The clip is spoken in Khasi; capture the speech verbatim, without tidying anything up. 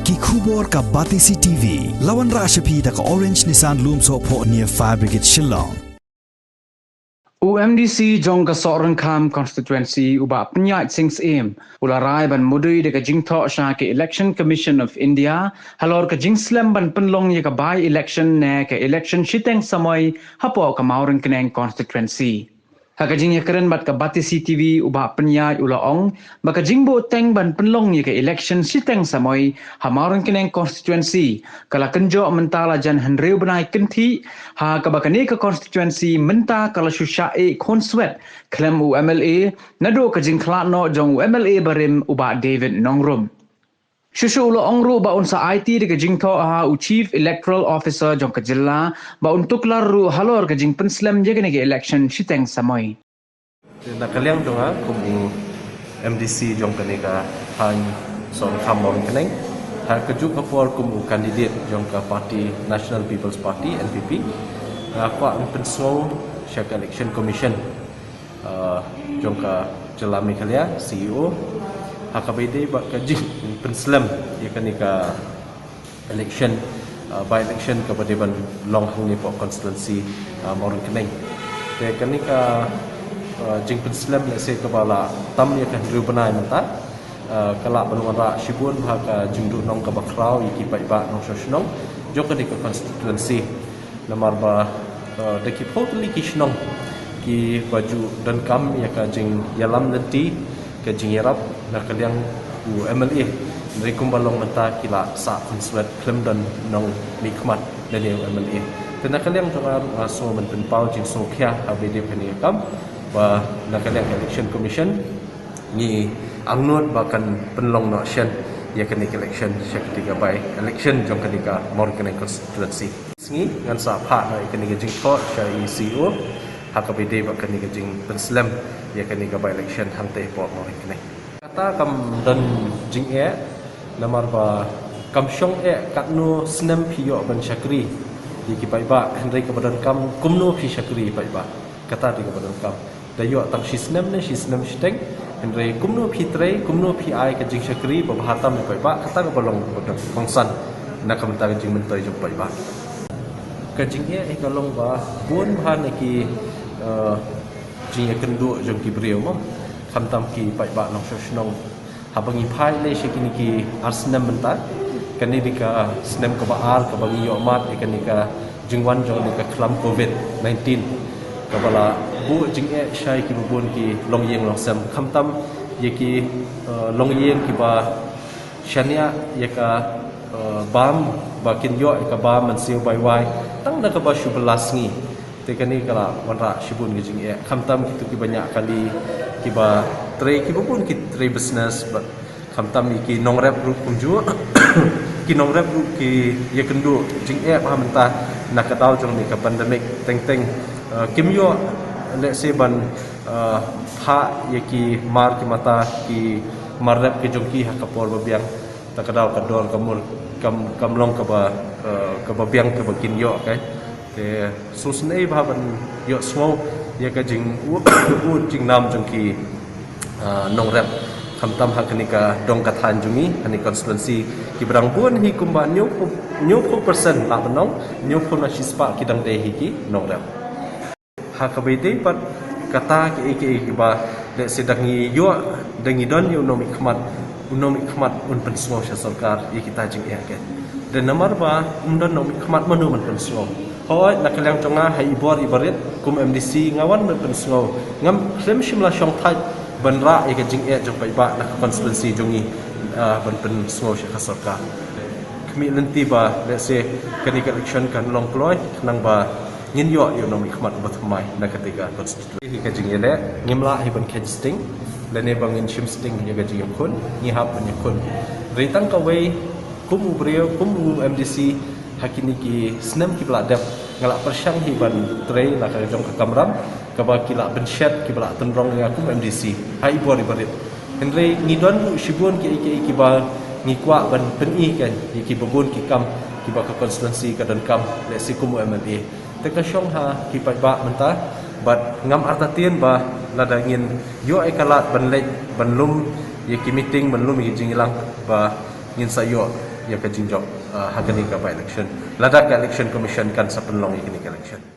Ki khubor ka Batesi T V. La wanrah sha phi da ka Orange Nissan Lumsohphoh near Fire Brigade Shillong. U M D C jong ka Sohryngkham Constituency u Bah Pynïaid Sing Syiem u la rai ban mudui da ka jingthoh sha ka Election Commission of India halor ka jingslem ban pynlong ïa ka by-election ne ka election shiteng samoi hapoh ka Mawryngkneng Constituency. Ha ka jingïakren bad ka Batesi T V u Bah Pynïaid u la ong ba ka jingbuhteng ban pynlong ïa ka election shiteng samoi ha Mawryngkneng Constituency ka la kynjoh mynta la jan hynriew bnai kynthih, ha kaba kane ka constituency mynta ka la shu shah ïeh khunswet khlem u M L A naduh ka jingkhlad noh jong u M L A barim u Bah David Nongrum. Shuh shuh u la ong ruh ba un sa aiti da ka jingthoh ha u Chief Electoral Officer jong ka jylla ba un tuklar ruh halor ka jingpynslem ïa kane ka election shiteng samoi. Na ka liang jong nga kum u M D C jong kane ka thaiñ Sohryngkham Mawryngkneng, ha kajuh ka por kum u candidate jong ka party National People's Party, N P P, nga kwah ban pynsngew sha ka Election Commission, ah, jong ka jylla Meghalaya, C E O, ha kaba ïadei bad ka jingpynslem ïa kane ka election, ah, by-election kaba dei ban long hangne hapoh constituency, ah, Mawryngkneng. Te kane ka, ah, jingpynslem lehse kaba la tam ïa ka hynriew bnai mynta, ah, ka lah ban wanrah shibun bha ka jingduhnong kaba khraw ïa ki paidbah nongshong shnong jong kane ka constituency. Namar ba, eh, da ki phew tylli ki shnong kiba ju donkam ïa ka jingïalam lynti, ka jingïarap na ka liang u M L A. Hynrei kumba long mynta ki la sah khunswet khlem don nongmihkhmat lane u M L A. Te na ka liang jong nga ruh nga sngew ban pynpaw jingsngewkhia ha ba ïadei bad kane ka kam ba na ka liang ka Election Commission ngi angnud ba kan pynlong noh shen ïa kane ka election sha kane ka by-election jong kane ka Mawryngkneng constituency. Sngi ngan sa phah noh ïa kane ka jingthoh sha i C E O ha kaba ïadei bad kane ka jingpynslem ïa kane ka by-election hangtei hapoh Mawryngkneng. Kata kam don jingeh namar ba kam shong eh katno snem phi ïoh ban shakri ïa ki paidbah, hynrei kaba donkam kumno phi shakri ïa paidbah. Kata dei kaba donkam. Da ïoh tang shi snem ne shi snem shiteng, hynrei kumno phi trei, kumno phi ai ka jingshakri ba bha tam ïa paidbah, kata kaba long kaba donkam kongsan na ka bynta ka jingmyntoi jong paidbah. Ka jingeh hi ka long ba bun bha na ki, eh, jingïakynduh jong ki briew mo. Khamtam ki paidbah nongshong shnong. Haba ngi phai lei sha kine ki ar snem mynta, kane dei ka snem kaba ar kaba ngi ïoh mad ïa kane ka jingwan jong kane ka khlam covid nineteen kaba la buh jingeh sha ïa kiba bun ki longïing longsem, khamtam ïa ki, eh, longïing kiba shaniah ïa ka, eh, bam ba kin ïoh ïa ka bam mynsiem baiwai tang da kaba shu bylla sngi. Te kane ka la wanrah shibun ka jingeh, khamtam kito kiba ñiah kali, kiba trei, kiba bun ki trei business, bad khamtam ïa ki nongrep ruh kumjuh. Ki nongrep ruh ki ïakynduh jingeh bha mynta na ka daw jong kane ka pandemic teng teng, eh, kim ïoh lehse ban, eh, phah ïa ki mar ki mata ki mar rep ki jong ki ha ka por ba biang. Ta ka daw ka dor ka mur kam, kam long kaba, eh, kaba biang kaba kin ïoh kai. Te sngewsynei bha ban ïohsngew ïa ka jing u, u jingnam jong ki, ah, nongrep. Khamtam ha kane ka dong ka thaiñ jong ngi, ha kane constituency kiba dang bun hi kumba hynñiewphew, hynñiewphew percent lah ban ong, hynñiewphew na shispah ki dang dei hi ki nongrep. Ha kaba ïadei bad kata kiei kiei kiba lehse da ngi ïoh, da ngi don ïa u nongmihkhmat, u nongmihkhmat un pynsngew sha sorkar ïa kita jingeh. Te namar ba ym don nongmihkhmat mano ban pynsngew. Hooid, na ka liang jong nga ha i bor i barit kum M D C nga wan ban pynsngew. Ngam, khlem shym la shong thait ban rah ïa ka jingeh jong paidbah na ka constituency jong ngi, ah, ban pynsngew sha ka sorkar. Khmih lynti ba lehse kane ka election kan long kloi khnang ba ngin ïoh ïa u nongmihkhmat uba thymmai na kata ka constituency. Hi ka jingïaleh, ngim lah hi ban khein sting lane ba ngin shim sting ïa ka jingïakhun, ngi hap ban ïakhun. Hynrei tang kawei kum u briew, kum u M D C, ha kine ki snem kiba la dep nga la pyrshang hi ban trei na ka jong ka kamram kaba ki la pynshet, kiba la tynrong ïa nga kum M D C ha i bor i barit. Hynrei ngi don ruh shibun kiei kiei kiba ngi kwah ban pyni kan ïa kiba bun ki kam kiba ka constituency ka donkam, lehse kum u M L A. Te ka shong ha ki paidbah mynta bad ngam artatien ba lada ngin ïoh ïa ka lad ban leit ban lum ïa ki meeting, ban lum ïa ki jingïalang ba ngin sa ïoh ïa ka jingjop, ah, ha kane ka by election. Lada ka Election Commission kan sa pynlong ïa kane ka election.